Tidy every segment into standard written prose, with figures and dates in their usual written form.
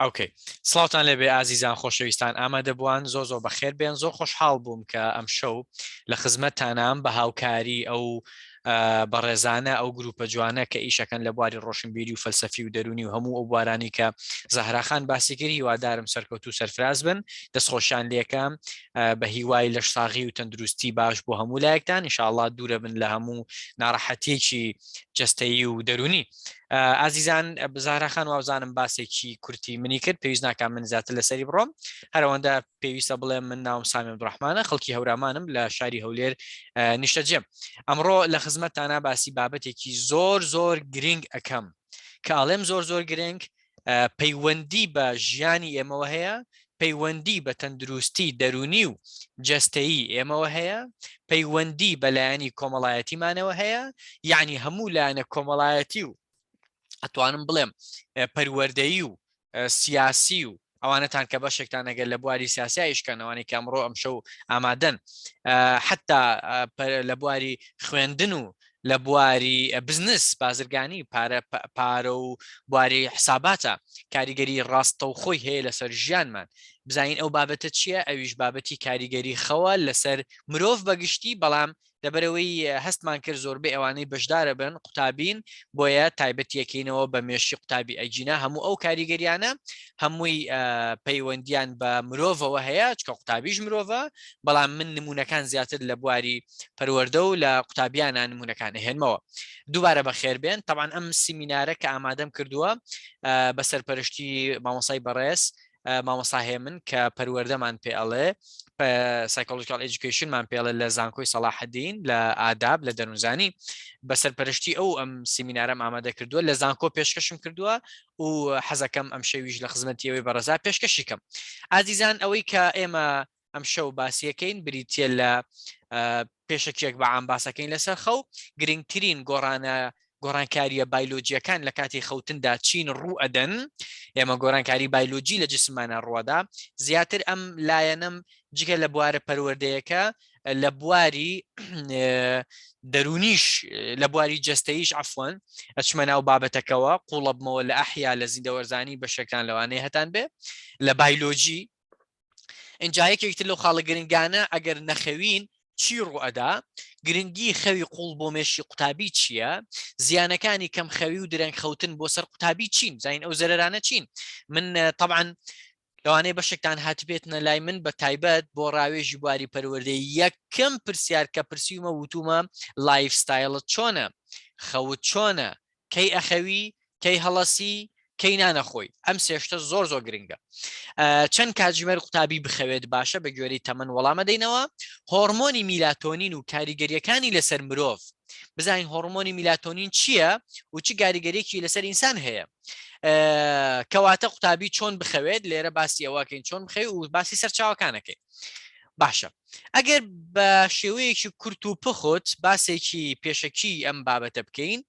Okay سڵاوتان لێبێ ئازیزان خۆشەویستان ئامادەبووان زۆر زۆر بەخێر بێن زۆر خۆشحاڵ بووم کە ئەم شەو لە خزمەتتانام بە هاوکاری ئەو بەڕێزانە ئەو گروپە جوانە کە ئیشەکەن لە بواری ڕۆشنبیری و فەلسەفی و دەرونی و هەموو ئەو بوارانی کە زەهراخان باسی کرد هیوادارم سەرکەوتو و سەرفراز بن دەستخۆشیان لێکەم بە هیوای لەش ساغی و تەندروستی باش بۆ هەموو لایەکتان ئینشاءاللە دوورە بن لە هەموو ناڕەحەتیەکی جەستەیی و دەرونی ئازیزان زەهرا خان وابزانم باسێکی کورتی منی کرد پێویست ناکات من زیاتر لەسەری بڕۆم هەرەوەندە پێویستە بڵێم من ناوم سامی عبدالرحمانە خەڵکی هەورامانم لە شاری هەولێر نیشتەجێم ئەمڕۆ لە خزمەتتانە باسی بابەتێکی زۆر زۆر گرنگ ئەەکەم کە ئاڵێم زۆر زۆر گرنگ پەیوەندی بە ژیانی ئێمەوە هەیە پەیوەندی بە تەندروستی دەرونی و جەستەیی ئێمەوە هەیە، پەیوەندی بە لایەنی کۆمەڵایەتیمانەوە هەیە، یەعنی هەموو لایەنە کۆمەڵایەتی و ئەتوانم بڵێم پەروەردەیی و سیاسی و ئەوانەتان کە بەشێکتان ئەگەر لە بواری سیاسیا ئیشکەن ئەوانەی کە ئەمڕۆ ئەمشەو ئامادەن حتا لە بواری خوێندن و لە بواری بزنس بازرگانی پارە پارە و بواری حساباتە کاریگەری ڕاستەوخۆی هەیە لەسەر ژیانمان بزانین ئەو بابەتە چییە ئەویش بابەتی کاریگەری خەوە لەسەر مرۆڤ بەگشتی بەڵام لەبەرەوەی هەستمان کرد زۆربەی ئەوانەی بەشدارە بن قوتابین بۆیە تایبەتیەکەینەوە بە مێشکی قوتابی ئەگینا هەموو ئەو کاریگەریانە هەمووی پەیوەندیان بە مرۆڤەوە هەیە چکە قوتابیش مرۆڤە بەڵام من نمونەکان زیاتر لە بواری پەروەردە و لە قوتابیانە نمونەکان ئەهێنمەوە دووبارە بەخێربێن تەبعەن ئەم سیمینارە کە ئامادەم کردووە بە سەرپەرشتی مامۆسای بەڕێز مامۆسا هێمن کە پەروەردەمان پێ ئەڵێ psychological education مان پێڵێ لە زانکۆی سەڵاحەدین لە ئاداب لە دەروونزانی بە سەرپەرشتی ئەو ئەم سیمینارەم ئامادە کردووە لە زانکۆ پێشکەشم کردووە و حەزەکەم ئەم شەویش لە خزمەتی ئەوەی بەڕێزا پێشکەشی کەم ئازیزان ئەوەی کە ئێمە ئەم شەو باسیەکەین بریتە لە پێشەکیەک بە عام باسەکەین لەسەر خەو گرنگترین گۆڕانە گۆڕانکاریە بایلۆجیەکان لە کاتی خەوتندا چین ڕوو ئەدەن ئێمە گۆڕانکاری بایلۆجی لە جسممانە ڕوەدا زیاتر ئەم لایەنم جگە لە بوارە پەروەردەیەکە لە بواری دەرونیش لە بواری جەستەیش عفوەن ئەچمە ناو بابەتەکەوە قوڵەبمەوە لە ئەحیا لە زیندەوەرزانی بەشێکان لەوانەیە هەتان بێ لە بایلۆجی ئینجا یەکێکی تر لەو خاڵە گرنگانە ئەگەر نەخەوین چی ڕوئەدا گرنگی خەوی قوڵ بۆ مێشکی قوتابی چییە زیانەکانی کەم خەوی و درەنگ خەوتن بۆ سەر قوتابی چین زین ئەو زەرەرانە چین من طبعا لەوانەیە بەشێکتان هاتبێتنە لای من بە تایبەت بۆ ڕاوێژی بواری پەروەردەی یەکەم پرسیار کە پرسیومە وتومە lifestyle ت چۆنە خەوت چۆنە کەی ئەخەوی کەی هەڵەسی کەی نانەخۆی ئەم سێشتە زۆر زۆر گرنگە چەند کاتژمێر قوتابی بخەوێت باشە بە گوێرەی تەمەن وەڵامە دەینەوە هۆرمۆنی میلاتۆنین و کاریگەریەکانی لەسەر مرۆڤ بزانین هۆرمۆنی میلاتۆنین چییە و چ کاریگەریەکی لەسەر ئینسان هەیە کەواتە قوتابی چۆن بخەوێت لێرە باسی ئەوەکەین چۆن بخەوێت و باسی سەرچاوەکانەکەی باشە ئەگەر بە شێوەیەکی کورت و پوخت باسێکی پێشەکی ئەم بابەتە بکەین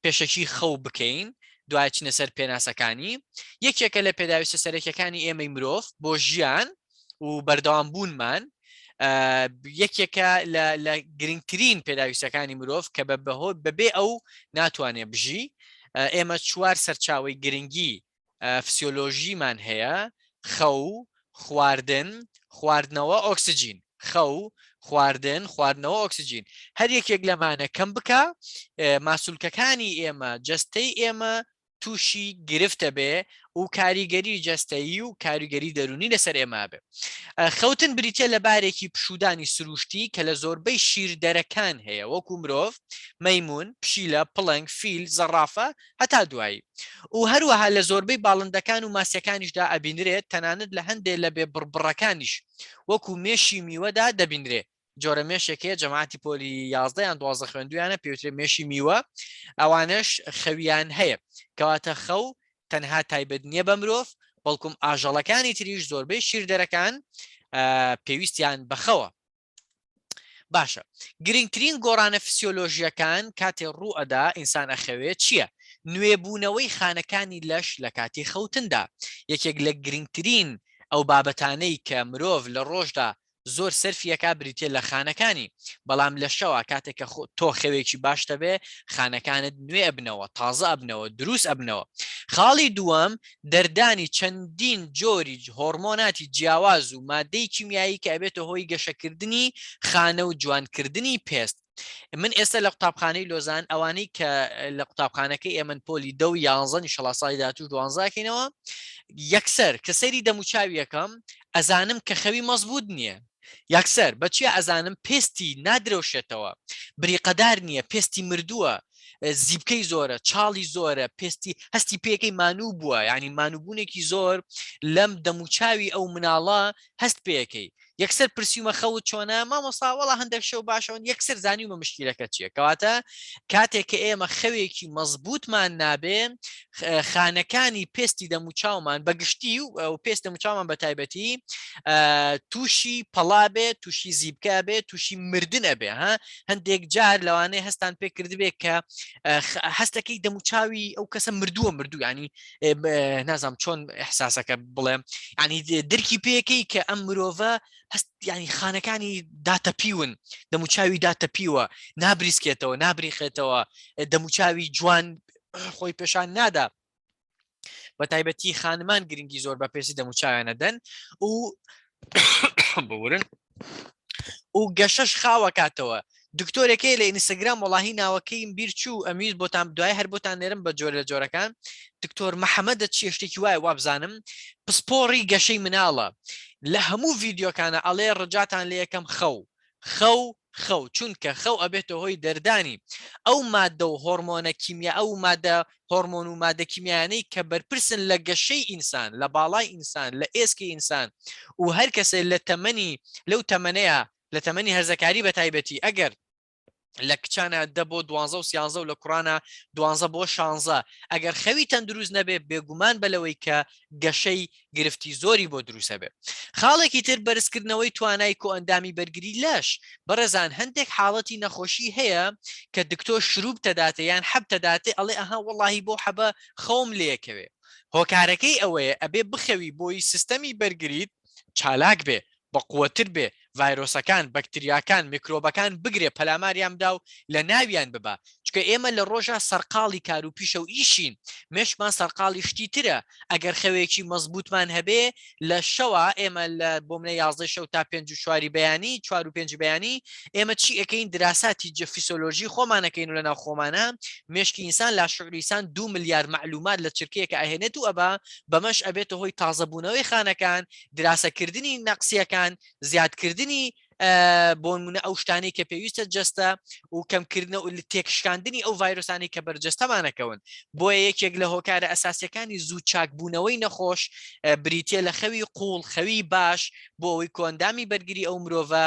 پێشەکی خەو بکەین دوای چنە سەر پێناسەکانی یەکێکە لە پێداویستە سەرەکیەکانی ئێمەی مرۆڤ بۆ ژیان و بەردەوام بوونمان یەکێکە لە گرنگترین پێداویستەکانی مرۆڤ کە بە بەهۆ بەبێ ئەو ناتوانێت بژی ئێمە چوار سەرچاوی گرنگی فسیۆلۆژیمان هەیە، خەو، خواردن، خواردنەوە، ئۆکسجین. خەو، خواردن، خواردنەوە، ئۆکسجین. هەر یەکێک لەمانە کەم بکا، ماسولکەکانی ئێمە، جەستەی ئێمە تووشی گرفت ئەبێ و کاریگەری جەستەیی و کاریگەری دەروونی لەسەر ئێمە ئەبێ. خەوتن بریتیە لە بارێکی پشوودانی سروشتی کە لە زۆربەی شیردەرەکان هەیە وەکو مرۆڤ، مەیموون، پشیلە، پڵنگ، فیل، زەڕافە، هەتا دوایی و هەروەها لە زۆربەی باڵندەکان و ماسیەکانیشدا ئەبینرێت تەنانەت لە هەندێ لە بێ بڕبڕەکانیش وەکو مێشی میوەدا دەبینرێ جۆرە مێشێک هەیە جەماعەتی پۆلی 11 یان 12 خوێندویانە پێوترێ مێشی میوە ئەوانەش خەویان هەیە کەواتە خەو تەنها تایبەت نییە بە مرۆڤ بەڵکم ئاژەڵەکانی تریش زۆربەی شیردەرەکان پێویستیان بەخەوە باشە گرنگترین گۆڕانە فسیۆلۆژیەکان کاتێ ڕوو ئەدا ئینسان ئەخەوێ چییە؟ نوێبوونەوەی خانەکانی لەش لە کاتی خەوتندا یەکێک لە گرنگترین ئەو بابەتانەی کە مرۆڤ لە ڕۆژدا زۆر سەرفی ئەکا بریتیە لە خانەکانی، بەڵام لە شەوا کاتێک کە تۆ خەوێکی باشت هەبێ خانەکانت نوێ ئەبنەوە، تازە ئەبنەوە، دروست ئەبنەوە. خاڵی دووەم دەردانی چەندین جۆری هۆڕمۆناتی جیاواز و مادەی کیمیایی کە ئەبێتە هۆی گەشەکردنی خانە و جوانکردنی پێست. من ئێستا لە قوتابخانەی لۆزان ئەوانەی کە لە قوتابخانەکەی ئێمن پۆلی دە و یانزە نیشەڵا ساڵی داهاتوو دوانزاکەینەوە یەکسەر کە سەیری دەموچاویەکەم ئەزانم کە خەوی مەزبوط نییە یەکسەر بە چیا ئەزانم پێستی نادرەوشێتەوە بریقەدار نییە پێستی مردووە زیبکەی زۆرە چاڵی زۆرە پێستی هەستی پێەکەی مانوو بووە ینی مانوبوونێکی زۆر لەم دەموچاوی ئەو مناڵە هەست پێەکەی یەکسەر پرسیومە خەوت چۆنە مامۆستا وەڵا هەندێک شەو باشەوەن یەکسەر زانیومە مشکیلەکە چییە کەواتە کاتێک کە ئێمە خەوێکی مەزبوتمان نابێ خانەکانی پێستی دەموچاومان بە گشتی و پێست دەموچاومان بە تایبەتی تووشی پەڵا بێ تووشی زیبکە بێ تووشی مردن ئەبێ ها هەندێک جار لەوانەیە هەستان پێ کردبێ کە هەستەکەی دەموچاوی ئەو کەسە مردووە مردوو ینی نازانم چۆن احساسەکە بڵێم ینی درکی پێەکەی کە ئەم مرۆڤە هەست ینی خانەکانی داتەپیون دەموچاوی داتەپیوە نابریسکێتەوە نابریخێتەوە دەموچاوی جوان خۆی پێشان نادا بە تایبەتی خانمان گرنگی زۆر بە پێسی دەموچاویانە دەن و بورن و گەشەش خاوەکاتەوە دکتۆرێکەیە لە ئینستاگرام وەڵاهی ناوەکەیم بیر چوو ئەمویست بۆتان دوای هەر بۆتان نێرم بە جۆرە لە جۆرەکان دکتۆر محەممەدە چیە شتێکی وایە وابزانم پسپۆڕی گەشەی مناڵە لە هەموو ڤیددیوکانە ئەڵێ ڕجاتان لە یەکەم خەو خەو خەو چونکە خەو ئەبێتە هۆی دەردانی ئەو مادە و هۆرمۆنە کیمیا ئەو مادە هۆرمۆن و مادە کیمیایانەی کە بەرپرسن لە گەشەی ئینسان لە باڵای ئینسان لە ئێسکی ئینسان و هەر کەسێ لە تەمەنی لەو تەمەنەیە لە تەمەنی هەرزەکاری بە تایبەتی ئەگەر لە کچانە دە بۆ دوانزە و سیانزە و لە کوڕانە دوانزە بۆ شانزە ئەگەر خەوی تەندروست نەبێ بێگومان بە لەوەی کە گەشەی گرفتی زۆری بۆ دروستە بێ. خاڵێکی تر بەرزکردنەوەی توانای کۆئەندامی بەرگری لەش، بەڕێزان هەندێک حاڵەتی نەخۆشی هەیە کە دکتۆر شروب تەداتێ یان حەب تەداتێ ئەڵێ ئەها وەڵاهی بەو حەبە خەوم لێکەوێ هۆکارەکەی ئەوەیە ئەبێ بخەوی بۆی سیستەمی بەرگریت چالاک بێ بەقوەتر بێ، ڤایرۆسەکان، بەکتریاکان، میکرۆبەکان بگرێ پەلاماریان بدا و لە ناویان ببا، چونکە ئێمە لە ڕۆژا سەرقاڵی کار و پیشە و ئیشین، مێشکمان سەرقاڵی شتی ترە، ئەگەر خەوێکی مەزبووتمان هەبێ لە شەوا ئێمە لە بۆ منە یازدەی شەو تا پێنج و چواری بەیانی، چوار و پێنجی بەیانی ئێمە چی ئەکەین دراساتی جە فیسۆلۆژی خۆمان ئەکەین و لە ناو خۆمانا مێشکی ئینسان لاشعوری ئینسان دوو ملیار مەعلومات لە چرکەیەکا ئەهێنێت و ئەبا، بەمەش ئەبێتە هۆی تازەبوونەوەی خانەکان، دراسەکردنی نەقسیەکان، زیادکردنی بۆنمونە ئەو شتانەی کە پێویستە جەستە و کەمکردنە و تێکشکاندنی ئەو ڤایرۆسانی کە بەرجەستەمانەکەون بۆیە یەکێک لە هۆکارە ئەساسیەکانی زوو چاکبوونەوەی نەخۆش بریتە لە خەوی قوڵ خەوی باش بۆ ئەوەی کۆئەندامی بەرگری ئەو مرۆڤە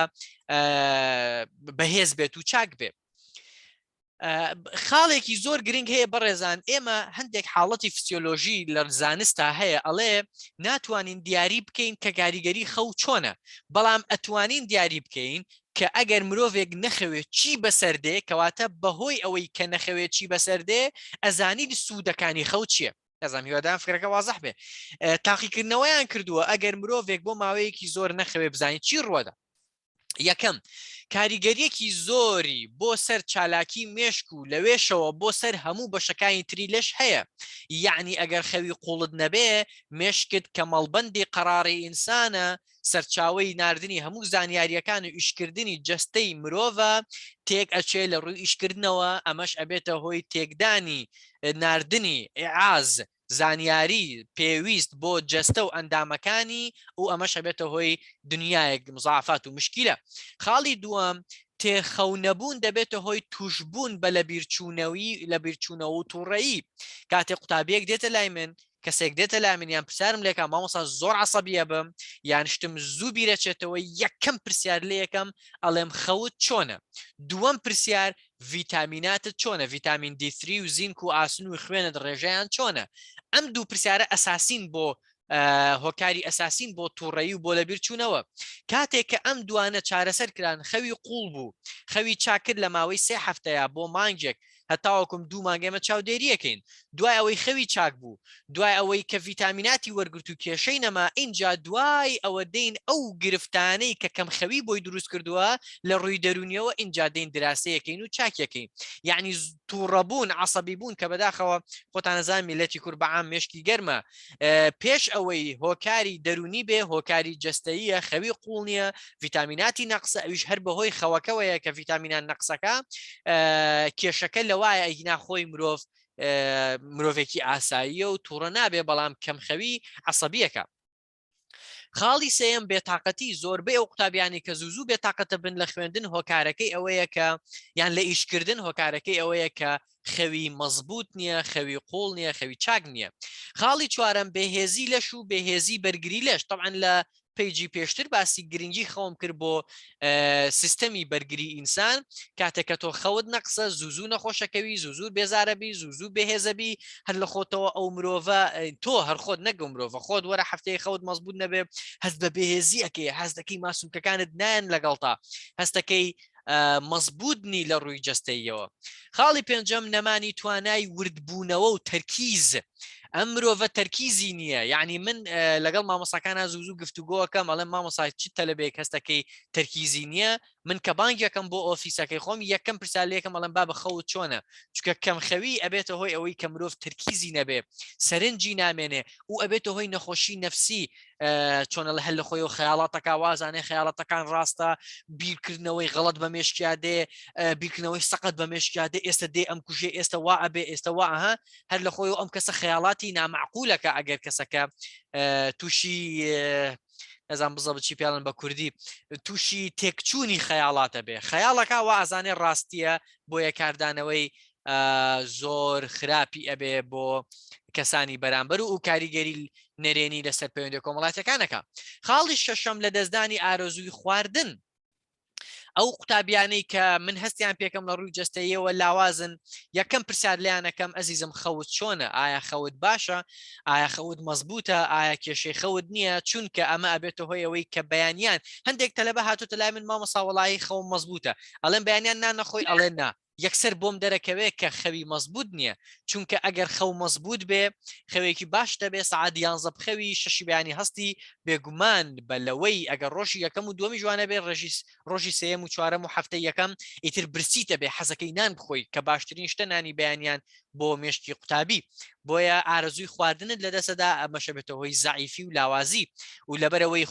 بەهێز بێت و چاک بێت. خاڵێکی زۆر گرنگ هەیە بەڕێزان ئێمە هەندێک حاڵەتی فسیۆلۆژی لە زانستا هەیە ئەڵێ ناتوانین دیاری بکەین کە کاریگەری خەو چۆنە بەڵام ئەتوانین دیاری بکەین کە ئەگەر مرۆڤێک نەخەوێت چی بەسەر دێ کەواتە بەهۆی ئەوەی کە نەخەوێت چی بەسەر دێ ئەزانین سوودەکانی خەو چییە نازانم هیوادارم فکرەکە وازح بێ تاقیکردنەوەیان کردووە ئەگەر مرۆڤێک بۆ ماوەیەکی زۆر نەخەوێ بزانین چی ڕوەدا یەکەم، کاریگەرییەکی زۆری بۆ سەر چالاکی مێشک و لەوێشەوە بۆ سەر هەموو بەشەکانی تری لەش هەیە، یەعنی ئەگەر خەوی قوڵت نەبێ مێشکت کە مەڵبەندی قەڕاڕی ئینسانە، سەرچاوەی ناردنی هەموو زانیارییەکان و ئیشکردنی جەستەی مرۆڤە تێک ئەچێ لە ڕووی ئیشکردنەوە، ئەمەش ئەبێتە هۆی تێکدانی ناردنی، ئیعاز، زانیاری پێویست بۆ جەستە و ئەندامەکانی و ئەمەش ئەبێتە هۆی دنیایەک مزاعفات و مشکیلە. خاڵی دووەم، تێرخەو نەبوون دەبێتە هۆی تووشبوون بە لەبیرچوونەوی لەبیرچوونەوە و تووڕەیی. کاتێک قوتابیەک دێتە لای من، کەسێک دێتە لای من یان پرسیارم لێکا مامۆستا زۆر عەسەبی ئەبم یان شتم زوو بیرەچێتەوە یەکەم پرسیار لێ ئەکەم ئەڵێم خەوت چۆنە؟ دووەم پرسیار ڤیتامیناتت چۆنە ڤیتامین دی ثری و زینک و ئاسن و خوێنت ڕێژەیان چۆنە ئەم دوو پرسیارە ئەساسین بۆ هۆکاری ئەساسین بۆ تووڕەیی و بۆ لەبیرچوونەوە کاتێک کە ئەم دوانە چارەسەر کران خەوی قوڵ بوو خەوی چاکرد لە ماوەی سێ هەفتەیە بۆ مانگێک. هەتاوەکم دوو مانگ ئێمە چاودێریەکەین. دوای ئەوەی خەوی چاک بوو، دوای ئەوەی کە ڤیتامیناتی وەرگرت و کێشەی نەما، ئینجا دوای ئەوە دێین ئەو گرفتانەی کە کەمخەوی بۆی دروست کردووە لە ڕووی دەروونیەوە ئینجا دێین دراسەیەکەین و چاکیەکەین. یەعنی توڕەبوون، عەسەبی بوون کە بەداخەوە خۆتان ئەزانن میللەتی کورد بە عام مێشکی گەرمە، پێش ئەوەی هۆکاری دەروونی بێ هۆکاری جەستەییە، خەوی قووڵ نییە، ڤیتامیناتی نەقسە، ئەویش هەر بەهۆی خەوەکەوەیە کە ڤیتامینان نەقسەکە، کێشەکە لەوایە ئەگینا خۆی مرۆڤ مرۆڤێکی ئاساییە و تووڕە نابێ، بەڵام کەمخەوی عەسەبیەکە. خاڵی سێیەم بێتاقەتی، زۆربەی ئەو قوتابیانی کە زوو زوو بێتاقەتە بن لە خوێندن هۆکارەکەی ئەوەیە کە یان لە ئیشکردن هۆکارەکەی ئەوەیە کە خەوی مەزبوط نییە، خەوی قوڵ نییە، خەوی چاک نییە. خاڵی چوارەم بێهێزی لەش و بێهێزی بەرگری لەش، تەبعەن لە page ی پێشتر باسی گرنگی خەوم کرد بۆ سیستەمی بەرگری ئینسان، کاتێک کە تۆ خەوت نەقسە زوو زوو نەخۆشەکەوی، زوو زوو بێزارەبی، زوو زوو بێهێزەبی، هەر لە خۆتەوە ئەو مرۆڤە تۆ هەر خۆت نەک ئەو مرۆڤە خۆت وەرە هەفتەیە خەوت مەزبوط نەبێ هەست بە بێهێزی ئەکەی، هەست دەکەی ماسولکەکانت نایەن لەگەڵتا، هەستەکەی مەزبوط نی لە ڕووی جەستەییەوە. خاڵی پێنجەم نەمانی توانای وردبوونەوە و تەرکیز، ئەم مرۆڤە تەرکیزی نییە، یعنی من لەگەڵ مامۆساکانە زوو زوو گفتوگۆکەم ئەڵێم مامۆسا چ تەلەبێک هەستەکەی تەرکیزی نییە، من کە بانگیەکەم بۆ ئۆفیسەکەی خۆم یەکەم پرسیار لێکەم ئەڵێم بابە خەوت چۆنە، چونکە کەمخەوی ئەبێتە هۆی ئەوەی کە مرۆڤ تەرکیزی نەبێ، سەرنجی نامێنێ و ئەبێتە هۆی نەخۆشی نەفسی، چۆنە لە هەر لە خۆی و خەیاڵاتەکە وازانێ خەیاڵەتەکان ڕاستە، بیرکردنەوەی غەڵەت بە مێشکیا دێ، بیرکردنەوەی سەقەت بە مێشکیا دێ، ئێستا دێ ئەم کوژێ، ئێستا وا ئەبێ، ئێستا وا ئەها، هەر لە خۆی و ئەم کەسە خەیاڵاتی نامەعقولەکە ئەگەر کەسەکە تووشی نەزان بزەبت چی پێڵن بە کوردی تووشی تێکچوونی خەیاڵاتە بێ، خەیاڵەکە وا ئازانێ ڕاستیە، بۆیە کاردانەوەی زۆر خراپی ئەبێ بۆ کەسانی بەرامبەر و کاریگەری نەرێنی لەسەر پەیوەندی کۆمەڵاتەکانەکە. خاڵی شەشەم لە دەستدانی ئارەزووی خواردن. ئەو قوتابیانەی کە من هەستیان پێکەم لە ڕووی جەستەیەوە لاوازن، یەکەم پرسیار لیانەکەم ئەزیزم خەوت چۆنە؟ ئایا خەوت باشە؟ ئایا خەوت مەزبوتە؟ ئایا کێشەی خەوت نییە؟ چونکە ئەمە ئەبێتە هۆی ئەوەی کە بەیانیان هەندێک تەلەبە هاتوتە لای من مامۆستا وەڵایی خەوم مەزبوتە، ئەڵێم بەیانیان نان نەخۆی؟ ئەڵێ نا. یەکسەر بۆم دەرەکەوێ کە خەوی مەزبوت نییە، چونکە ئەگەر خەو مەزبوت بێ خەوێکی باش دەبێ، سەعات یانزە بخەوی شەشی بەیانی هەستی، بێگومان بە لەوەی ئەگەر ڕۆژی یەکەم و دووەمی جوانە بێ ڕێژی ڕۆژی سێیەم و چوارەم و هەفتەی یەکەم ئیتر برسیتە بێ حەزەکەی نان بخۆی کە باشترین شتە نانی بەیانیان بۆ مێشکی قوتابی، بۆیە ئارەزووی خواردنت لەدەستەدا، ئەمەشە بێتە هۆی زەعیفی و لاوازی و لەبەرەوەی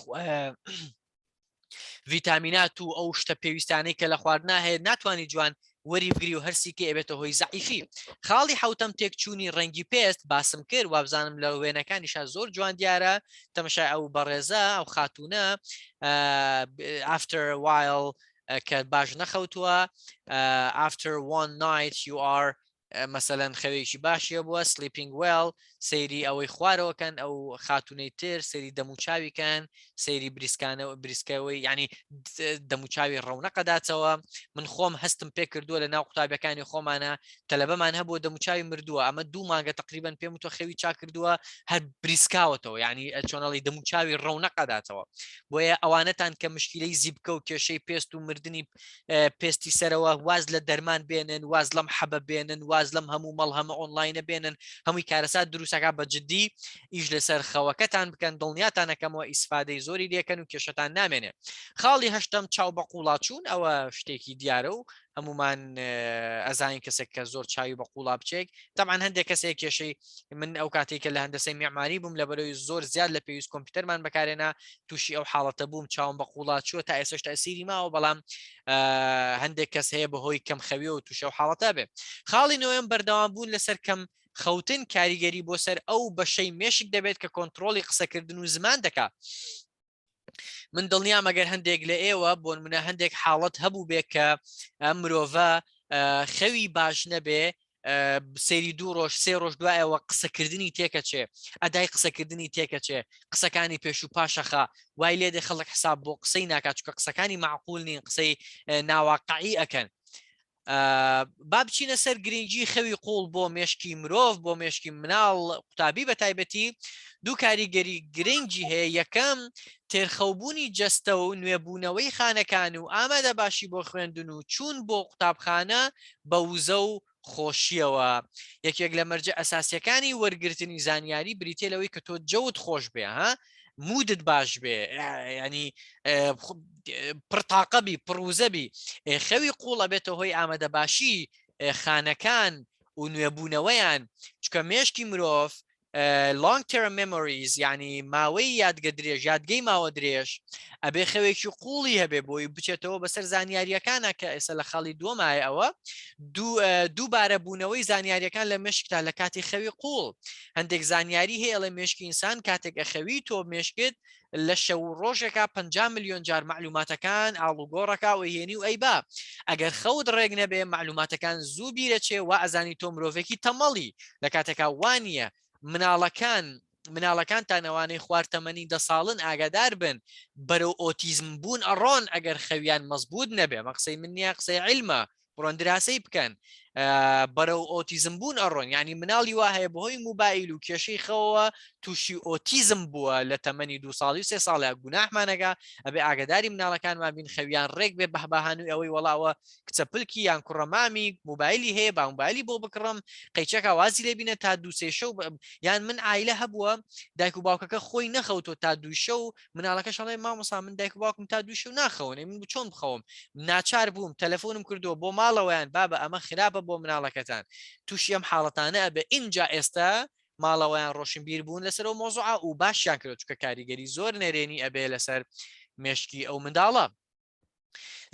ڤیتامینات و ئەو شتە پێویستانەی کە لە خواردنا هەیە ناتوانانی جوان وەری بگری و هەرسیکە ئەبێتە هۆی زەعیفی. خاڵی حوتەم تێکچوونی ڕەنگی پێست باسم کرد، وابزانم لە وێنەکانیشا زۆر جوان دیارە، تەمەشای ئەو بەڕێزە ئەو خاتوونە after a while کە باش نەخەوتووە، after one night you are مەسەلەن خەوێکی باشی هەبووە sleeping well، سەیری ئەوەی خوارەوە کەن ئەو خاتونەی تر سەیری دەموچاوی کەن، سەیری بریسکانە بریسکەوەی ینی دەموچاوی ڕەونەقەداتەوە. من خۆم هەستم پێ کردووە لە ناو قوتابیەکانی خۆمانە تەلەبەمان هەبووە دەموچاوی مردووە، ئەمە دوو مانگە تقریبان پێم تۆ خەوی چاک کردووە هەر بریسکاوەتەوە، ینی چۆنەڵی دەموچاوی ڕەونەقەداتەوە. بۆیە ئەوانەتان کە مشکلەی زیبکە و کێشەی پێست و مردنی پێستی سەرەوە واز لە دەرمان بێنن، واز لەم حەبە بێنن، واز لەم هەموو مەڵهەمە ئۆنلاینە بێنن، هەمووی کارەسات دروستەکە. بە جدی ئیش لەسەر خەوەکەتان بکەن، دڵنیاتان ئەکەمەوە ئیسفادەی زۆری لێکەن و کێشەتان نامێنێ. خاڵی هەشتەم چاو بە قوڵا چوون، ئەوە شتێکی دیارە و هەمومان ئەزانین کەسێک کە زۆر چاوی بە قوڵا بچێک، تەبعەن هەندێک کەسێک کێشەی من ئەو کاتێک کە لە هەندەسەی میعماری بووم لەبەرەوەی زۆر زیاد لە پێویست کۆمپیوتەرمان بەکارێنا تووشی ئەو حاڵەتە بووم، چاوم بە قوڵا چووە، تا ئێستاش تەسیری ماوە، بەڵام هەندێک کەس هەیە بەهۆی کەم خەویەوە تووشی ئەو حاڵەتە بێ. خاڵی نۆیەم بەردەوام بوون لەسەر کەم خەوتن کاریگەری بۆ سەر ئەو بەشەی مێشک دەبێت کە کۆنتترۆلی قسەکردن و زمان دەکات. من دڵنیام ئەگەر هەندێک لە ئێوە بۆ نمونە هەندێک حاڵەت هەبوو بێ کە ئەم مرۆڤە خەوی باش نەبێ، سەیری دوو ڕۆژ سێ ڕۆژ دوایەوە قسەکردنی تێکەچێ، ئەدای قسەکردنی تێکەچێ، قسەکانی پێش و پاشەخە، وای لێ دێ خەڵک حساب بۆ قسەی ناکات، چونکە قسەکانی معقول نین، قسەی ناواقعی ئەکەن. با بچینە سەر گرنگی خەوی قوڵ بۆ مێشکی مرۆڤ، بۆ مێشکی مناڵ قوتابی بە تایبەتی. دوو کاریگەری گرنگی هەیە، یەکەم تێرخەوبوونی جەستە و نوێبوونەوەی خانەکان و ئامادە باشی بۆ خوێندن و چوون بۆ قوتابخانە بە وزە و خۆشیەوە. یەکێک لە مەرجە ئەساسیەکانی وەرگرتنی زانیاری بریتە لەوەی کە تۆ جەوت خۆش بێ ها mood ت باش بێ، ینی پڕتاقەبی پڕوزەبی. خەوی قوڵ ئەبێتە هۆی ئامادە باشی خانەکان و نوێبوونەوەیان، چکە مێشکی مرۆڤ long term memories، یعنی ماوەی یادگە درێژ، یادگەی ماوە درێژ، ئەبێ خەوێکی قوڵی هەبێ بۆی بچێتەوە بەسەر زانیاریەکانە کە ئێستا لە خاڵی دووەمایە. ئەوە دووبارە بوونەوەی زانیاریەکان لە مشکتا لە کاتی خەوی قوڵ. هەندێک زانیاری هەیە لە مێشکی ئینسان کاتێک ئەخەوی تۆ مێشکت لە شەو و ڕۆژێکا 50 ملیۆن جار مەعلوماتەکان ئاڵوگۆڕەکا و هێنی و ئەیبا. ئەگەر خەوت ڕێک نەبێ مەعلوماتەکان زوو بیرەچێ، وا ئەزانی تۆ مرۆڤێکی تەمەڵی، لە کاتێکا وانییە. مناڵەکان مناڵەکانتان ئەوانەی خوار تەمەنی 10 ساڵن ئاگادار بن، بەرەو ئۆتیزم بوون ئەڕۆن ئەگەر خەویان مەزبوط نەبێ. ئەمە قسەی من نییە، قسەی عیلمە، بڕۆن دراسەی بکەن. بەرەو ئۆتیزم بوون ئەڕۆن، یعنی مناڵی وا هەیە بەهۆی موبایل و کێشەی خەوەوە تووشی ئۆتیزم بووە لە تەمەنی 2 ساڵی و 3 ساڵە. گوناحمانەکە ئەبێ ئاگداری مناڵەکانمان بین خەویان ڕێک بێ. بەهباهانوی ئەوەی وەڵاوە کچە پلکی یان کوڕە مامی موبایلی هەیە با موبایلی بۆ بکڕم، قەیچەکە وازی لێبینە تا دوو سێ شەو. یان من عیلە هەبووە دایک و باوکەکە خۆی نەخەوتۆ تا دوو شەو، مناڵەکەش ئەڵێ مامۆسا من دایک و باوکم تا دوو شەو ناخەون، من چۆن بخەوم؟ ناچار بووم تەلەفۆنم کردووە بۆ ماڵەوەیان، بابە ئەمە خراپە بۆ مناڵەکەتان، تووشی ئەم حاڵەتانە ئەبێ. ئینجا ئێستا ماڵەوەیان ڕۆشنبیر بوون لەسەر ئەو مۆزوعە و باشیان کرد، چونکە کاریگەری زۆر نەرێنی ئەبێ لەسەر مێشکی ئەو منداڵە.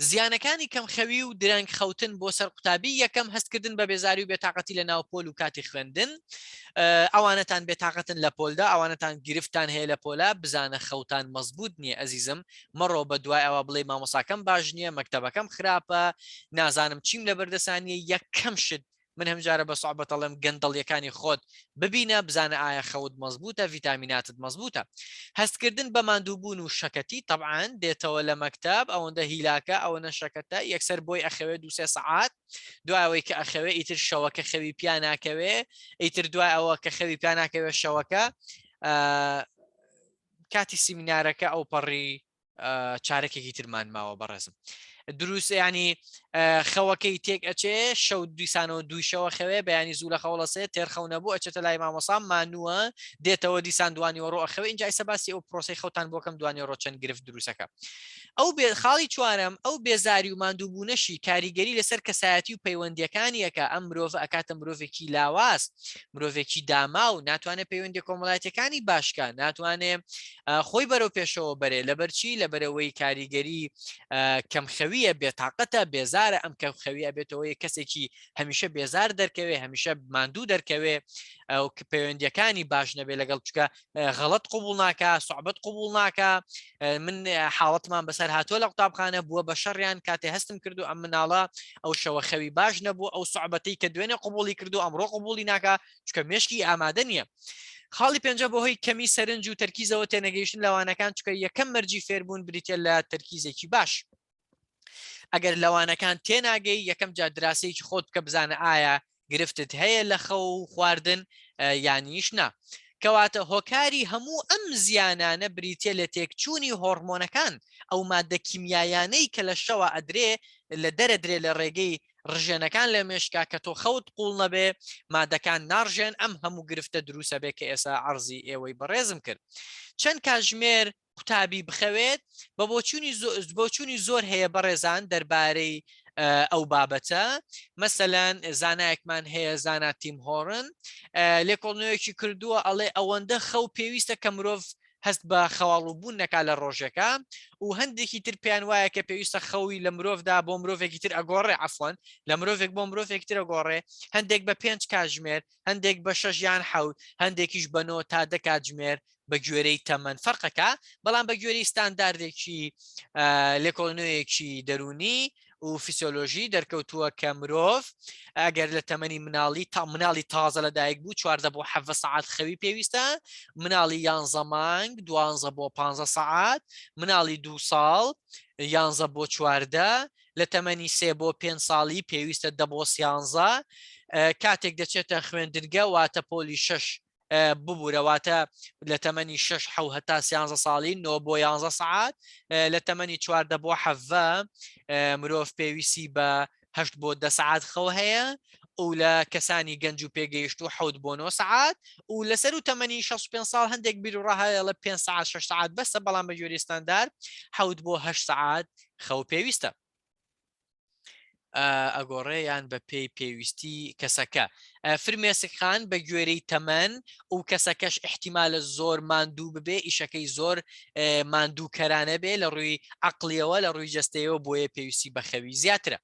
زیانەکانی کەمخەوی و درەنگ خەوتن بۆ سەر قوتابی: یەکەم، هەستکردن بە بێزاری و بێتاقەتی لە ناو پۆل و کاتی خوێندن. ئەوانەتان بێتاقەتن لە پۆلدا، ئەوانەتان گرفتان هەیە لە پۆلا، بزانە خەوتان مەزبوط نییە. ئەزیزم، مەڕۆ بە دوای ئەوە بڵێ مامۆساکەم باش نییە، مەکتەبەکەم خراپە، نازانم چیم لە بەردەسانیە. یەکەم شت من هەمجارە بە سوعبەت ئەڵێم گەندەڵیەکانی خۆت ببینە، بزانە ئایا خەوت مەزبوتە، ڤیتامیناتت مەزبوتە. هەستکردن بە ماندووبوون و شەکەتی، تەبعەن دێتەوە لە مەکتەب ئەوەندە هیلاکە ئەوەنە شەکەتە، یەکسەر بۆی ئەخەوێ 2-3 سەعات. دوای ئەوەی کە ئەخەوێ ئیتر شەوەکە خەوی پیا ناکەوێ. ئیتر دوای ئەوە کە خەوی پیا ناکەوێ شەوەکە، کاتی سیمینارەکە ئەوپەڕی چارەکێکی ترمان ماوە بەڕێزم، دروست ینی خەوەکەی تێک ئەچێ، شەو دیسانەوە دووی شەوە خەوێ، بەیانی زوو لە خەوڵەسێ تێر خەو نەبوو، ئەچێتە لای مامۆسا مانووە، دێتەوە دیسان دوانیوەڕۆ ئەخەوێ. اینجا ئیسە باسی ئەو پرۆسەی خەوتان بۆکەم دوانیوەڕۆ چەند گرفت دروستەکە. ئەو بێ خاڵی چوارەم، ئەو بێزاری و ماندووبوونەشی کاریگەری لەسەر کەسایەتی و پەیوەندیەکانیەکە. ئەم مرۆڤ ئەکاتە مرۆڤێکی لاواز، مرۆڤێکی داماو، ناتوانێت پەیوەندی کۆمەڵایەتەکانی باشکە، ناتوانێت خۆی بەرەو پێشەوە بەرێ. لەبەرچی؟ لەبەرەوەی کاریگەری کەمخەویە، بێتاقەتە، بێزارە. ئەم کەمخەوی ئەبێتەوەی کەسێکی هەمیشە بێزار دەرکەوێ، هەمیشە ماندوو دەرکەوێ، ئەو پەیوەندیەکانی باش نەبێ لەگەڵ، چکە غەڵت قوبول ناکە، سوعبەت قوبول ناکە. من حاڵەتمان بەسەر هاتووە لە قوتابخانە بووە بە شەڕیان کاتێ هەستم کردو ئەم مناڵە ئەو شەوە خەوی باش نەبوو، ئەو سوعبەتەی کە دوێنێ قوبولی کردو ئەمڕۆ قوبولی ناکە، چکە مێشکی ئامادە نییە. خاڵی پێنجە، بەهۆی کەمی سەرنج و تەرکیزەوە تێنەگەیشتن لەوانەکان، چکە یەکەم مەرجی فێربوون بریتە لە تەرکیزێکی باش. ئەگەر لەوانەکان تێناگەی، یەکەم جار دراسەیەکی خۆت بکە، بزانە ئایا گرفتت هەیە لە خەو و خواردن یانیش نا. کەواتە هۆکاری هەموو ئەم زیانانە بریتە لە تێکچوونی هۆرمۆنەکان، ئەو مادە کیمیایانەی کە لە شەوە ئەدرێ لە دەرەدرێ لە ڕێگەی ڕژێنەکان لە مێشکا. کە تۆ خەوت قوڵ نەبێ مادەکان ناڕژێن، ئەم هەموو گرفتە دروسە بێ کە ئێسا عەرزی ئێوەی بەڕێزم کرد. چەند کاتژمێر قوتابی بخەوێت؟ بە بۆچوونی زۆر هەیە بەڕێزان دەربارەی ئەو بابەتە. مەسەلەن زانایەکمان هەیە، زانا تیم هۆرن، لێکۆڵنەوەیەکی کردووە، ئەڵێ ئەوەندە خەو پێویستە کە مرۆڤ هەست بە خەواڵوبوون نەکا لە ڕۆژێکە. و هەندێکی تر پێیان وایە کە پێویستە خەوی لە مرۆڤدا بۆ مرۆڤێکی تر ئەگۆڕێ، عەفوەن، لە مرۆڤێک بۆ مرۆڤێکی تر ئەگۆڕێ، هەندێک بە 5 کاتژمێر، هەندێک بە 6 یان 7، هەندێکیش بە 9 تا 10 کاتژمێر، بە گوێرەی تەمەن فەرقەکە. بەڵام بە گوێرەی ستانداردێکی لێکۆڵینەوەیەکی دەروونی و فیسیۆلۆژی دەرکەوتووە کە مرۆڤ ئەگەر لە تەمەنی مناڵی تا مناڵی تازە لە دایک بوو 14 بۆ 17 سەعات خەوی پێویستە، مناڵی 11 مانگ 12 بۆ 15 سەعات، مناڵی 2 ساڵ 11 بۆ 14، لە تەمەنی 3 بۆ 5 ساڵی پێویستە 10 بۆ 13، کاتێک دەچێتە خوێندنگە واتە پۆلی 6، ببورە، واتە لە تەمەنی 6 حەو هەتا 13 ساڵی 9 بۆ 11 سەعات، لە تەمەنی 14 بۆ 17 مرۆڤ پێویستی بە 8 بۆ 10 سەعات خەو هەیە. و لە کەسانی گەنج و پێگەیشتوو حەوت بۆ نۆ سەعات و لەسەروو تەمەنی 65 ساڵ هەندێک بیروڕا هەیە ئەڵێ پێنج سەعات شەش سەعات بەسە بەڵام بە گوێرەی ستاندار حەوت بۆ هەشت سەعات خەو پێویستە. ئەگۆڕێ یان بە پێی پێویستی کەسەکە. فرمێسک خان بە گوێرەی تەمەن و کەسەکەش ئیحتیمالە زۆر ماندوو ببێ ئیشەکەی زۆر ماندووکەرانە بێ لە ڕووی عەقڵیەوە لە ڕووی جەستەیەوە بۆیە پێویستی بە خەوی زیاترە.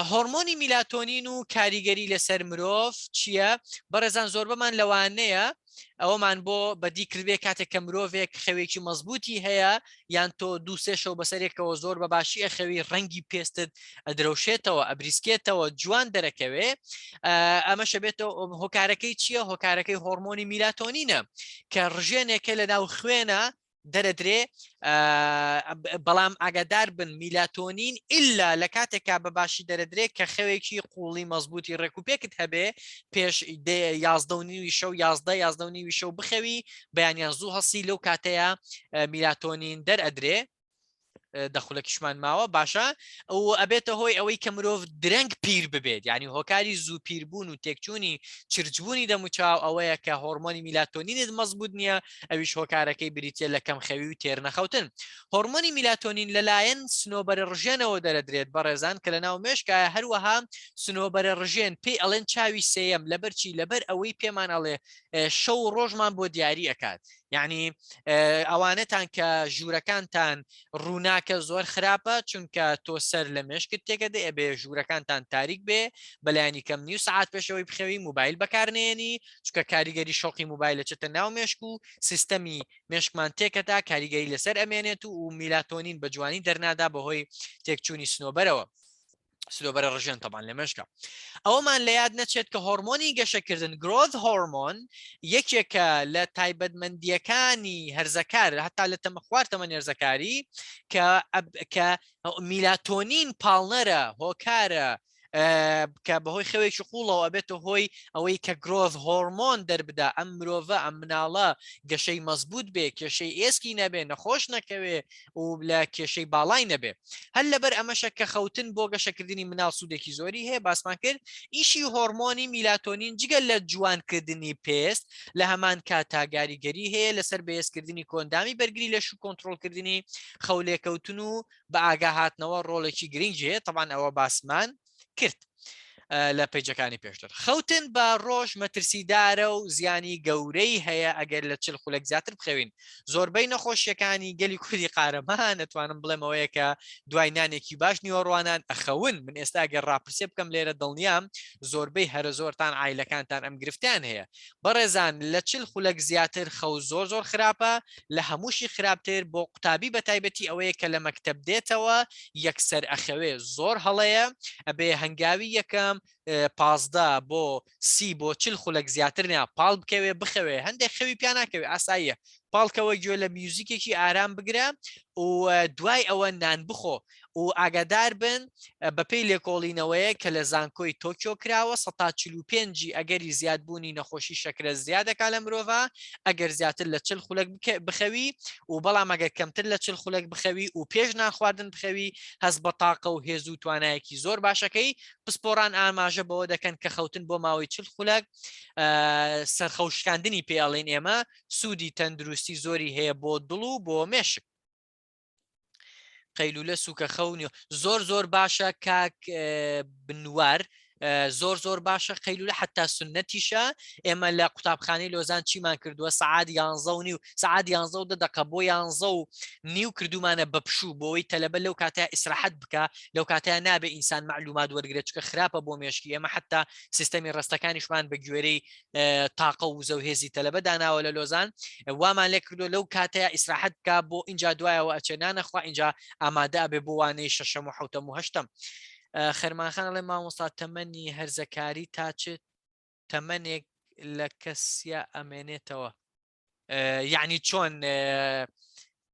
هۆرمۆنی میلاتۆنین و کاریگەری لەسەر مرۆڤ چییە؟ بەڕێزان زۆربەمان لەوانەیە ئەوەمان بۆ بەدی کردبێ کاتێک کە مرۆڤێک خەوێکی مەزبوطی هەیە یان تۆ دوو سێ شەو بەسەرێکەوە زۆر بە باشی ئەخەوی ڕەنگی پێستت ئەدرەوشێتەوە ئەبریسکێتەوە جوان دەرەکەوێ ئەمەشە بێتەوە هۆکارەکەی چییە هۆکارەکەی هۆرمۆنی میلاتۆنینە کە ڕژێنێکە لە ناو خوێنە دەرەدرێ بەڵام ئاگادار بن میلاتۆنین ئللا لە کاتێکا بە باشی دەرەدرێ کە خەوێکی قوڵی مەزبوطی ڕێکوپێکت هەبێ پێش یازدە و نیوی شەو یازدە یازدە و نیوی شەو بخەوی بەیانیان زوو هەڵسی لەو کاتەیە میلاتۆنین دەرئەدرێ دە خولەکیشمان ماوە باشە و ئەبێتە هۆی ئەوەی کە مرۆڤ درەنگ پیر ببێت یعنی هۆکاری زوو پیربوون و تێکچوونی چرچبوونی دەموچاو ئەوەیە کە هۆرمۆنی میلاتۆنینت مەزبوط نییە ئەویش هۆکارەکەی بریتە لە کەم خەوی و تێر نەخەوتن هۆرمۆنی میلاتۆنین لەلایەن سنۆبەرە ڕژێنەوە دەرەدرێت بەڕێزان کە لەناو مێشکایە هەروەها سنۆبەرە ڕژێن پێی ئەڵێن چاوی سێیەم لەبەرچی لەبەر ئەوەی پێمان ئەڵێ شەو و ڕۆژمان بۆ دیاری ئەکات یعنی ئەوانەتان کە ژوورەکانتان ڕووناکە زۆر خراپە چونکە تۆ سەر لە مێشکت تێکەدە ئەبێ ژوورەکانتان تاریک بێ بەلایانی کەم نیو سعات پێشەوەی بخەوی موبایل بەکارنێنی چونکە کاریگەری شۆقی موبایل لەچێتە ناو مێشک و سیستەمی مێشکمان تێکەدا کاریگەری لەسەر ئەمێنێت و و میلاتۆنین بە جوانی دەرنادا بەهۆی تێکچوونی سنۆبەرەوە. سلۆبەرە ڕژێن تەبان لە مێشکە ئەوەمان لە یاد نەچێت کە هۆرمۆنی گەشەکردن growth hormone یەکێکە لە تایبەتمەندیەکانی هەرزەکار هەتا لە تەمە خوار تەمەن هەرزەکاری کە کە میلاتۆنین پاڵنەرە هۆکارە کە بەهۆی خەوێکی قوڵەوە ئەبێتە هۆی ئەوەی کە growth hormone دەربدا ئەم مرۆڤە ئەم مناڵە گەشەی مەزبوط بێ کێشەی ئێسکی نەبێ نەخۆش نەکەوێ و لە کێشەی باڵای نەبێ هەر لەبەر ئەمەشە کە خەوتن بۆ گەشەکردنی مناڵ سوودێکی زۆری هەیە باسمان کرد ئیشی هۆرمۆنی میلاتۆنین جگە لە جوانکردنی پێست لە هەمان کاتا گاریگەری هەیە لەسەر بەهێزکردنی کۆئەندامی بەرگری لەش و کۆنترۆڵکردنی خەولێکەوتن و بە ئاگاهاتنەوە ڕۆڵێکی گرنگی هەیە تەبان ئەوە باسمان کرد لە پەیجەکانی پێشتر خەوتن بە ڕۆژ مەترسیدارە و زیانی گەورەی هەیە ئەگەر لە چل خولەک زیاتر بخەوین زۆربەی نەخۆشیەکانی گەلی کوردی قارەمان ئەتوانم بڵێمەوەیە کە دوای نانێکی باش نیوەڕوانان ئەخەون من ئێستا گەر ڕاپرسێ بکەم لێرە دڵنیام زۆربەی هەرە زۆرتان عایلەکانتان ئەم گرفتیان هەیە بەڕێزان لە چل خولەک زیاتر خەو زۆر زۆر خراپە لە هەمووشی خراپتر بۆ قوتابی بە تایبەتی ئەوەیە کە لە مەکتەب دێتەوە یەکسەر ئەخەوێ زۆر هەڵەیە ئەبێ هەنگاوی یەکەم 15 بۆ سی بۆ چل خولەک زیاتر نا پاڵ بکەوێ بخەوێ هەندێک خەوی پیا ناکەوێ ئاساییە پاڵکەوە گوێ لە میوزیکێکی ئارام بگرە و دوای ئەوە نان بخۆ و ئاگادار بن بەپێی لێکۆڵینەوەیەک کە لە زانکۆی تۆکیۆ کراوە 45 ی ئەگەری زیادبوونی نەخۆشی شەکرە زیادەکا لە مرۆڤا ئەگەر زیاتر لە چل خولەک بخەوی و بەڵام ئەگەر کەمتر لە چل خولەک بخەوی و پێش نان خواردن بخەوی هەست بە تاقە و هێز و توانایەکی زۆر باشەکەی پسپۆڕان ئاماژە بەوە دەکەن کە خەوتن بۆ ماوەی چل خولەک سەرخەوشکاندنی پێ ئەڵێن ئێمە سوودی تەندروستی زۆری هەیە بۆ دڵ و بۆ مێشک. قەیلولە سوکە خەونی زۆر زۆر باشە کاک بنوار زۆر زۆر باشە قەیلولە حتا سنەتیشە ئێمە لە قوتابخانەی لۆزان چیمان کردووە سعات یانزە و نیو سعات یانزە و دە دقە بۆ یانزە و نیو کردومانە بە پشوو بۆی تەلەبە لەو کاتە ئیسراحەت بکە لەو کاتە نابێ ئینسان معلومات وەرگێت چکە خراپە بۆ مێشکی ئێمە حتا سیستەمی ڕستەکانیشمان بە گوێرەی تاقە و وزە و هێزی تەلەبە داناوە لە لۆزان وامان لێ کردو لەو کاتەیە ئیسراحەت بکە بۆ اینجا دوایەوە ئەچێ نانەخوا اینجا ئامادە ئەبێ بۆ وانەی شەشەم و حوتەم و هەشتەم خەرمانخان ئەڵێ مامۆستا تەمەنی هەرزەکاری تا چ تەمەنێک لە کەسیا ئەمێنێتەوە یعنی چۆن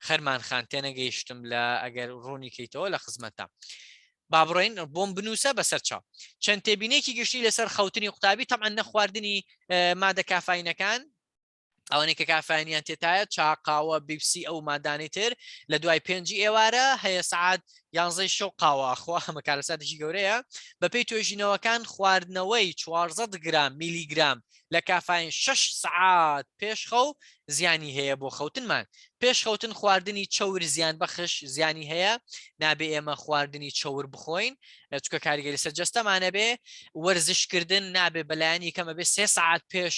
خەرمان خان تێنەگەیشتم لە ئەگەر ڕوونی کەیتەوە لە خزمەتە با بڕۆین بۆم بنووسە بەسەر چاو چەند تێبینێکی گشتی لەسەر خەوتنی قوتابی تەمان نەخواردنی مادە کافاینەکان. ئەوانەی کە کافاینیان تێتایە چا، قاوە، بیپسی ئەو مادانەی تر لە دوای پێنجی ئێوارە هەیە سەعات یانزەی شەو قاوە ئەخوا ئەمە کارەساتێکی گەورەیە بەپێی توێژینەوەکان خواردنەوەی 400 گرام میلیگرام لە کافاین 6 سەعات پێش خەو زیانی هەیە بۆ خەوتنمان پێش خەوتن خواردنی چەور زیان بەخش زیانی هەیە نابێ ئێمە خواردنی چەور بخۆین چکە کاریگەری سەر جەستەمانە بێ وەرزشکردن نابێ بەلایەنی کەمە بێ سێ سەعات پێش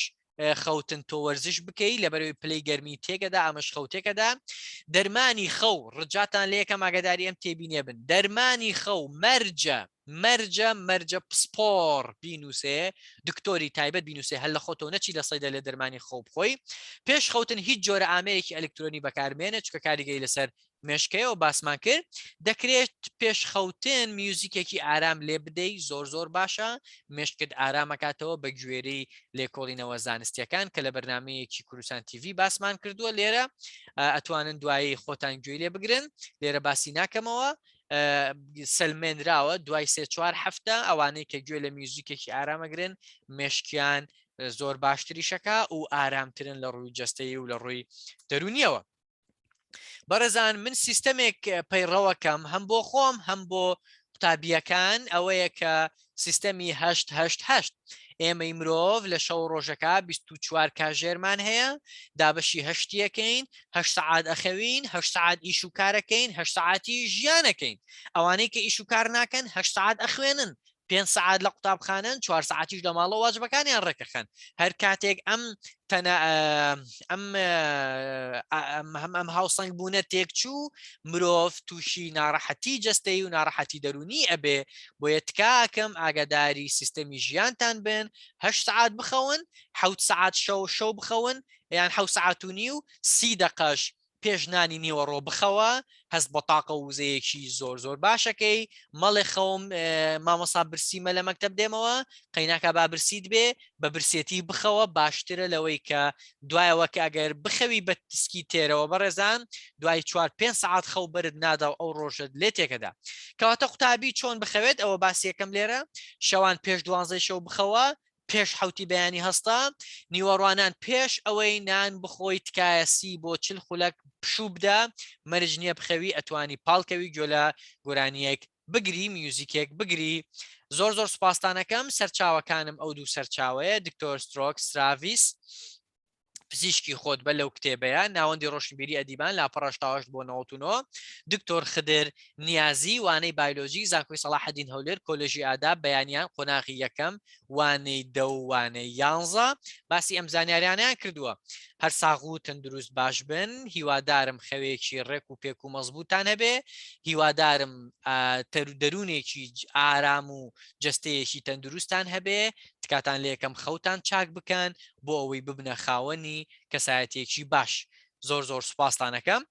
خەوتن تۆ وەرزش بکەی لەبەرەوەی پلەی گەرمی تێکەدا ئەمەش خەو تێکەدا دەرمانی خەو ڕجاتان لە یەکەم ئاگاداری ئەم تێبینێ بن دەرمانی خەو مەرجە مەرجە مەرجە پسپۆڕ بینوسێ دکتۆری تایبەت بینوسێ هەر لە خۆتەوە نەچی لە سەیدە لە دەرمانی خەو بخۆی پێش خەوتن هیچ جۆرە ئامێرێکی ئەلکترۆنی بەکارمێنە چکە کاریگەری لەسەر مێشکەیەوە باسمان کرد دەکرێت پێش خەوتن میوزیکێکی ئارام لێ بدەی زۆر زۆر باشە مێشکت ئارامەکاتەوە بە گوێرەی لێکۆڵینەوە زانستیەکان کە لە بەرنمەیەکی کوردستان تیڤی باسمان کردووە لێرە ئەتوانن دوایی خۆتان گوێی لێ بگرن لێرە باسی ناکەمەوە سلمێنراوە دوای سێ چوار هەفتە ئەوانەی کە گوێ لە میوزیکێکی ئارامەگرن مێشکیان زۆر باشتریشەکە و ئارامترن لە ڕووی جەستەیی و لە ڕووی دەرونیەوە. بەڕێزان من سیستەمێک پەیڕەوەکەم هەم بۆ خۆم هەم بۆ قوتابیەکان ئەوەیە کە سیستەمی هەشت هەشت هەشت ئێمەی مرۆڤ لە شەو ڕۆژەکە 24 کاژێرمان هەیە دابەشی هەشتیەکەین هەشت سەعات ئەخەوین هەشت سەعات ئیش و کارەکەین هەشت سەعاتی ژیانەکەین ئەوانەی کە ئیش و کار ناکەن هەشت سەعات ئەخوێنن پێنج سەعات لە قوتابخانەن چوار سەعاتیش لە ماڵەوە واجبەکانیان ڕێکەخەن هەر کاتێک ئەم تەنە ئەم هەم ئەم هاوسەنگ بوونە تێکچوو مرۆڤ تووشی ناڕەحەتی جەستەی و ناڕەحەتی دەرونی ئەبێ بۆیە تکاکەم ئاگاداری سیستەمی ژیانتان بن هەشت سەعات بخەون حەوت سەعات شەو شەو بخەون یان حەوت سەعات و نیو سی دەقەش پێش نانی نیوەڕۆ بخەوە هەست بە تاقە و وزەیەکی زۆر زۆر باشەکەی مەڵێ خەوم مامۆسا برسیمە لە مەکتەب دێمەوە قەیناکە با برسیت بێ بە برسێتی بخەوە باشترە لەوەی کە دوایەوە کە ئەگەر بخەوی بە تسکی تێرەوە بەڕێزان دوای چوار پێ سەعات خەو بەرت نادا و ئەو ڕۆژت لێ تێکەدا کەواتە قوتابی چۆن بخەوێت ئەوە باسیەکەم لێرە شەوان پێش دوانزەی شەو بخەوە پێش حەوتی بەیانی هەستە، نیوەڕوانان پێش ئەوەی نان بخۆی تکایە سی بۆ 40 خولەک پشوو بدە، مەرج نییە بخەوی ئەتوانی پاڵکەوی گوێ لە گۆرانییەک بگری میوزیکێک بگری. زۆر زۆر سوپاستانەکەم، سەرچاوەکانم ئەو دوو سەرچاوەیە دکتۆر سترۆک ستراڤیس پزیشکی خۆت بە لەو کتێبەیە ناوەندی ڕۆشنبیری ئەدیبان لاپەڕە 88 بۆ 99 دکتۆر خدر نیازی وانەی بایلۆجی زانکۆی سەڵاحەدین هەولێر کۆلێژی ئاداب بەیانیان قۆناغی یەکەم وانەی دە و وانەی یانزە باسی ئەم زانیاریانیان کردووە هەر ساغ و تەندروست باش بن هیوادارم خەوێکی ڕێک و پێک و مەزبووتان هەبێ هیوادارم دەروونێکی ئارام و جەستەیەکی تەندروستان هەبێ تکاتان لێکەم خەوتان چاک بکەن بۆ ئەوەی ببنە خاوەنی کەسایەتیەکی باش زۆر زۆر سوپاستان ئەکەم.